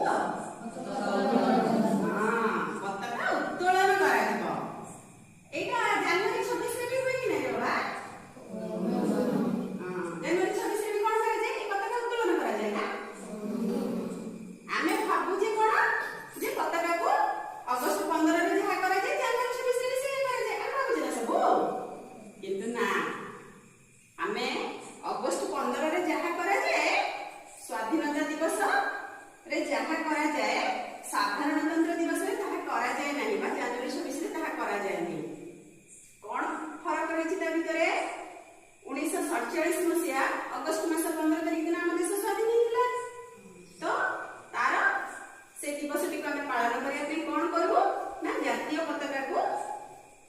ହେଇଯିବ? ହଁ, ପତାକା ଉତ୍ତୋଳନ କରାଯିବ। ଏଇଟା ଜାନୁଆରୀ 26ରେ ବି ହୁଏ କି ନାହିଁ ବାବା? ହଁ, ଜାନୁଆରୀ 26ରେ ବି କଣ କରାଯାଏ? ଏଇ ପତାକା ଉତ୍ତୋଳନ କରାଯାଏ ନା? ଆମେ ଭାବୁଛେ କଣ ଯେ ପତାକାକୁ ଅଗଷ୍ଟ 15ରେ ଯାହା କରାଯାଏ, ଜାନୁଆରୀ 26ରେ ବି ସେଇଆ କରାଯାଏ, ଆମେ ଭାବୁଛେ ନା ସବୁ? କିନ୍ତୁ ନା, ଆମେ ଅଗଷ୍ଟ 15ରେ ଯାହା କରାଯାଏ, ସ୍ୱାଧୀନତା ଦିବସରେ ଯାହା କରାଯାଏ, ସାଧାରଣତନ୍ତ୍ର ଦିବସରେ ତାହା କରାଯାଏ ନାହିଁ ବା ଜାନୁଆରୀ 26ରେ ତାହା କରାଯାଏନି। କଣ ଫରକ ରହିଛି ତା ଭିତରେ? 1947 ମସିହା ଅଗଷ୍ଟ ମାସ 15 ତାରିଖ ଦିନ ଆମ ଦେଶ ସ୍ୱାଧୀନ ହେଇଥିଲା। ତ ତାର ସେ ଦିବସଟିକୁ ଆମେ ପାଳନ କରିବା ପାଇଁ କଣ କରୁ ନା ଜାତୀୟ ପତାକାକୁ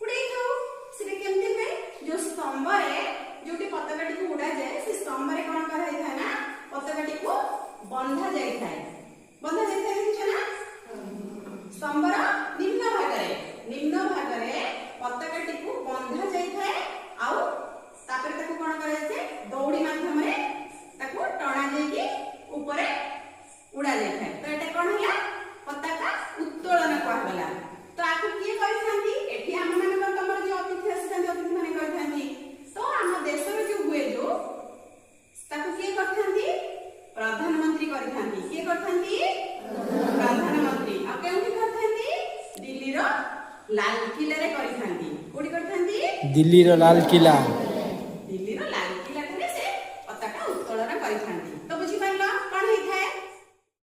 ଉଡେଇଥାଉ। ସେଟା କେମିତି ହୁଏ? ଯୋଉ ସ୍ତମ୍ଭରେ, ଯୋଉଠି ପତାକାଟିକୁ ଉଡାଯାଏ, ସେ ସ୍ତମ୍ଭରେ କଣ କରାଯାଇଥାଏ ନା ପତାକାଟିକୁ ବନ୍ଧା ଯାଇଥାଏ। ବନ୍ଧା ଯାଇଥାଏ, ଦେଖିଛ ନା? ସ୍ତମ୍ଭର ନିମ୍ନ ଭାଗରେ ପତାକାଟିକୁ ବନ୍ଧା ଯାଇଥାଏ। ଆଉ ତାପରେ ତାକୁ କଣ କରାଯାଇଥାଏ? ଦଉଡ଼ି ମାଧ୍ୟମରେ ତାକୁ ଟଣା ଯାଇକି ଉପରେ ଉଡା ଯାଇଥାଏ। ତ ଏଟା କଣ ହେଲା? ପତାକା ଉତ୍ତୋଳନ କୁହାଗଲା। ତ ଆକୁ କିଏ କରିଥାନ୍ତି? ଏଠି ଆମ ମାନଙ୍କର, ତମର ଯୋଉ ଅତିଥି ଆସିଥାନ୍ତି, ଅତିଥି ମାନେ କରିଥାନ୍ତି। ତ ଆମ ଦେଶର ଯୋଉ ହୁଏ, ଯୋଉ ତାକୁ କିଏ କରିଥାନ୍ତି? ପ୍ରଧାନମନ୍ତ୍ରୀ କରିଥାନ୍ତି। କିଏ କରିଥାନ୍ତି? ପ୍ରଧାନମନ୍ତ୍ରୀ। ଆଉ କେଉଁଠି କରିଥାନ୍ତି? ଦିଲ୍ଲୀର ଲାଲକିଲ୍ଲାରେ କରିଥାନ୍ତି। କୋଉଠି କରିଥାନ୍ତି? ଦିଲ୍ଲୀର ଲାଲକିଲ୍ଲା।